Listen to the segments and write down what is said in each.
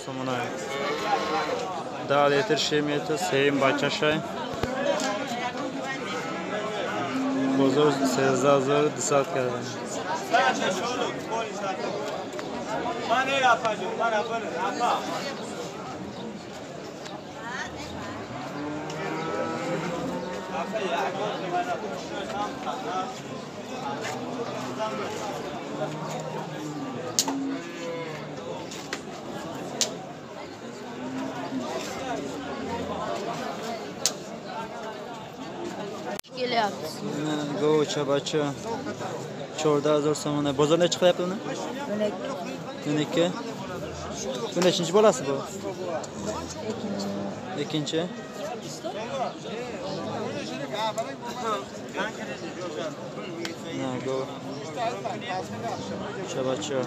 сомона. 10 литр шир метад, сеюм бачашай. Бозор 13200 кардан. Говча бача 14000 сомона. Бозор necha qilyapti uni? 12. Bu nechinchi bolasi bu? Ikkinchi. Говча бача.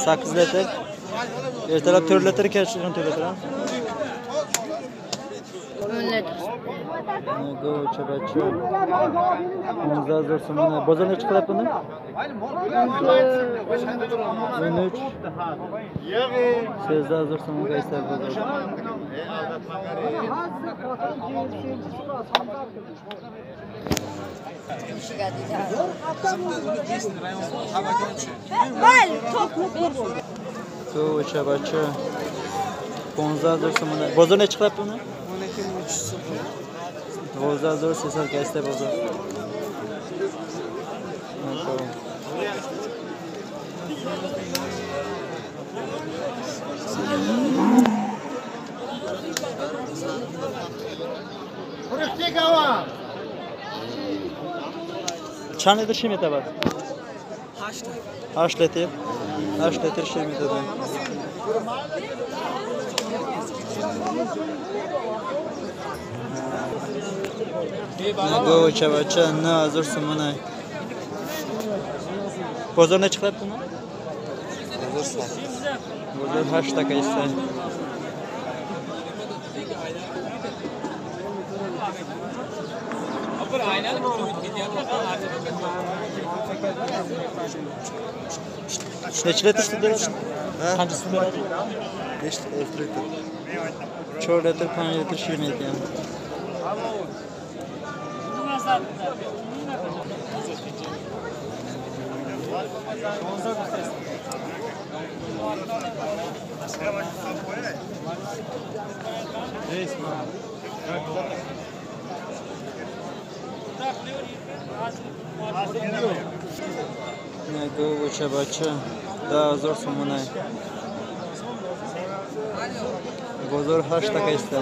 8 litr. Ertalab 4 litr, kechqurun 4 litr. 10 litr. Говча бача 15000 сомона. Bozor necha qilyapti uni? 13. 18000 so'mga istab bozor. Говча бача 15000 сомона. Bozor necha qilyapti uni? 12300 ga istab bozor. Чанд литр шир метавад? 8 литр. 8 литр шир метавад. Говча бача 9000 сомона. Бозор necha qilyapti uni? Bozor 8 taka esa. Necha litr sut beradi? Qancha sut beradi? 5 6 litr. 4 litr, 5 litr shir beradi. Говча бача 10000 сомона. Бозор 8 така иста.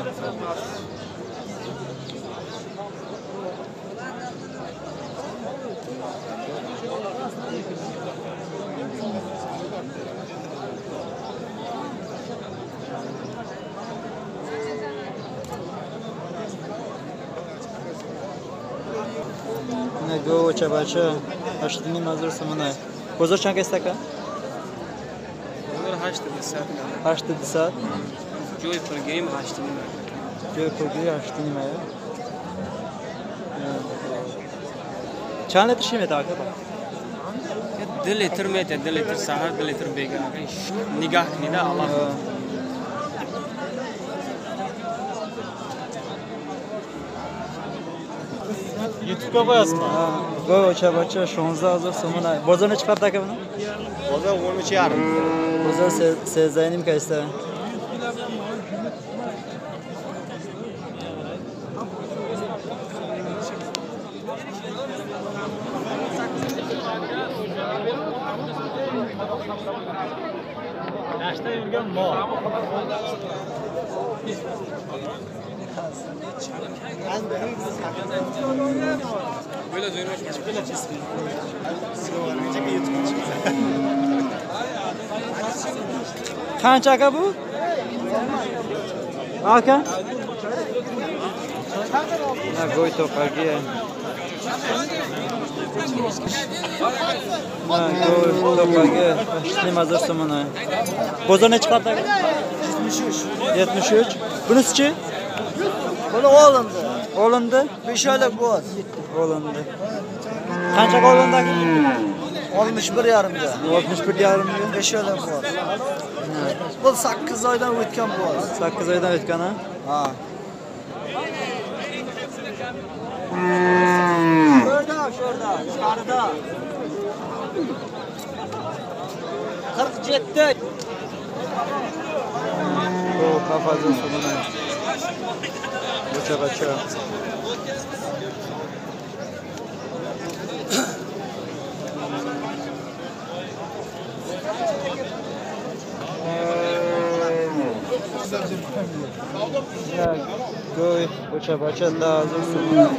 Говча бача 8500 сомона. Бозор чанд аст ака? Бозор 800. 800. Ҷои пулгирим 8.5. Ҷои пулгирӣ 8.5. Чанд литр шир метавад ака? 2 литр метавад, 2 литр саҳар, 2 литр бега. Нигаҳ кунед, Аллоҳ. YouTube'ga qo'yasizmi? Говча бача 16000 сомона. Bozor necha qilyapti aka buni? Bozor 13.5. Bozor 13.5 ka esa. Dashtda yurgan mol. Qancha aka bu? Aka? Na go'y to'pagi. Na go'y to'pagi 8500 so'mona. Bozor necha qilyapti aka? 73. 73. Bunisi-chi? Buni olindi. Olindi. 5 oylik bo'z. Olindi. Qanchaga olindi aka? 61,5 ga. 61,5 ga. 5 oydan bor. Bu 8 oydan o'tgan bo'z. 8 oydan o'tgan ha? Ha. Şurada, yukarıda. 47. O kafası sonuna. Buça. Goy, buça da hazır sonuna.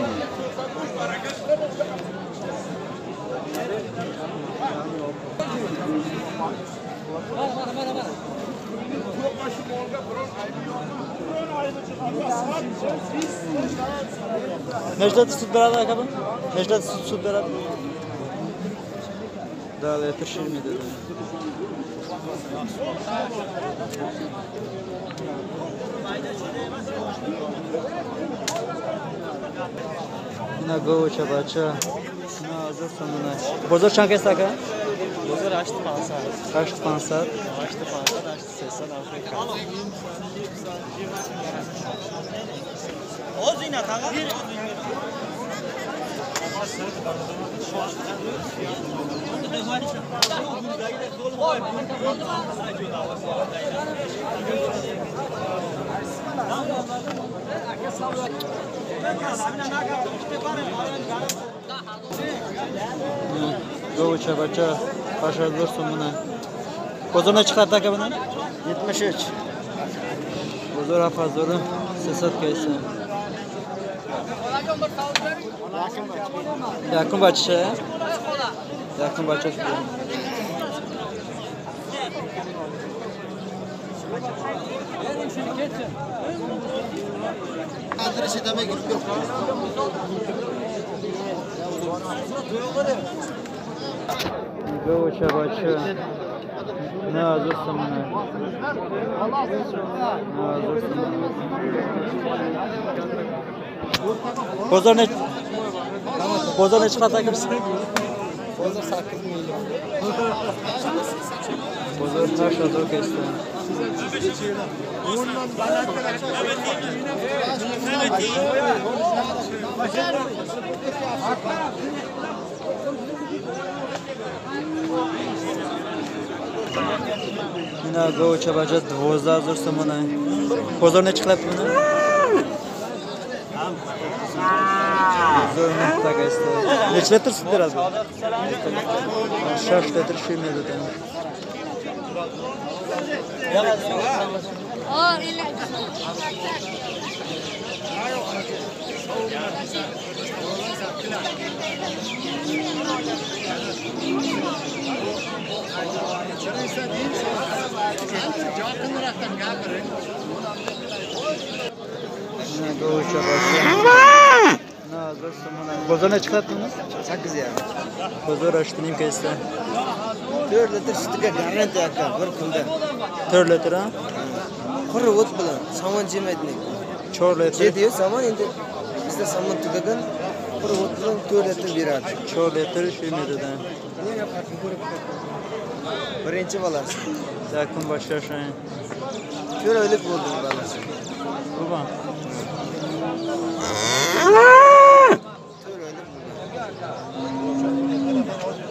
Necha sut beradi aka bu? Necha sut beradi? 10 litr shir beradi. Ina go'cha bacha. Ina hazır sonuna. Bozor chand kesta aka? Bozor 8500. 8500. 8500, 880 Afrika. Go'cha bacha 8000 so'mini. Bozor necha chiqadi aka buni? 73. Bozor 7300 kaysi. Yakın bacha. Yakın bacha shu. Go'cha bacha. 9000 so'mini. 9000 so'mini. Bozor ne? Bozor necha chiqadi aka? Bozor 8 million. Bozor 8000 kesti. Ina go'cha bacha 12000 so'mini. Bozor necha chiqyapti buni? Bozor nechta kesti? Necha litr sut beradi bu? 6 litr shir beradi. Bozor necha chiqyapti buni? 8,5. Bozor 8,5 kesti. 4 litr sutiga garantiya aka bir kunda. 4 litr ha? Quruq o't bilan somon jemaydi. 4 litr. Yediyu somon endi bizda somon tugagan, quruq o't bilan 4 litr beradi. 4 litr shir beradi. Birinchi bolasi. Yakın başlasın. 4 oylik bo'ldi bolasi. Baba. 4 oylik bo'ldi.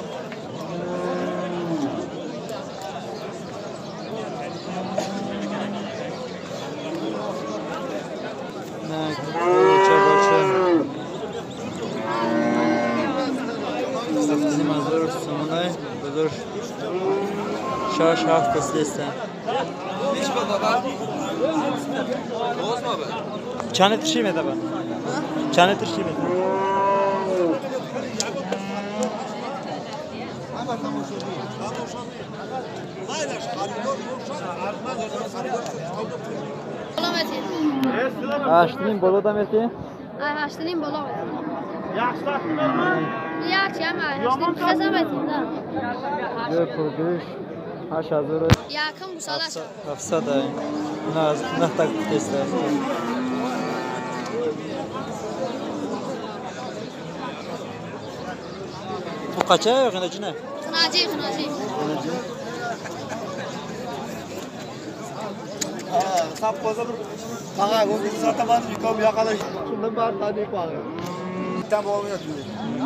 Go'cha bacha. 7000 so'mini. Bozor 6-7 kesti. Чанд литр шир медиҳад? Чанд литр шир медиҳад? 8,5 боло да мети? 8,5 боло. Yaxshi ama 8,5 xizmat da. Yo'q, pul 8000. Yakın gusala. 700. На, на так теста. Bu qacha yo'q endi jina? Хнаҷи, хнаҷи.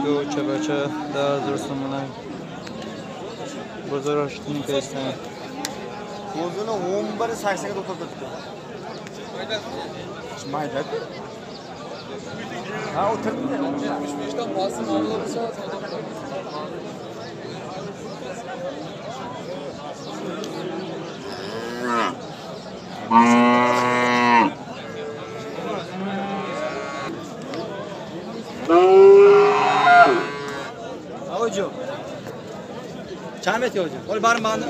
Ду чабача 10,000 сомона. Бозор 8.5 кайстан. O'zini 11.80 ga to'xtatib turibdi. Mayda. Ha, o'tirdi. 75 dan pastini olsa Hocam. Чанд мети ҳоҷам? Ҳоли барм банда.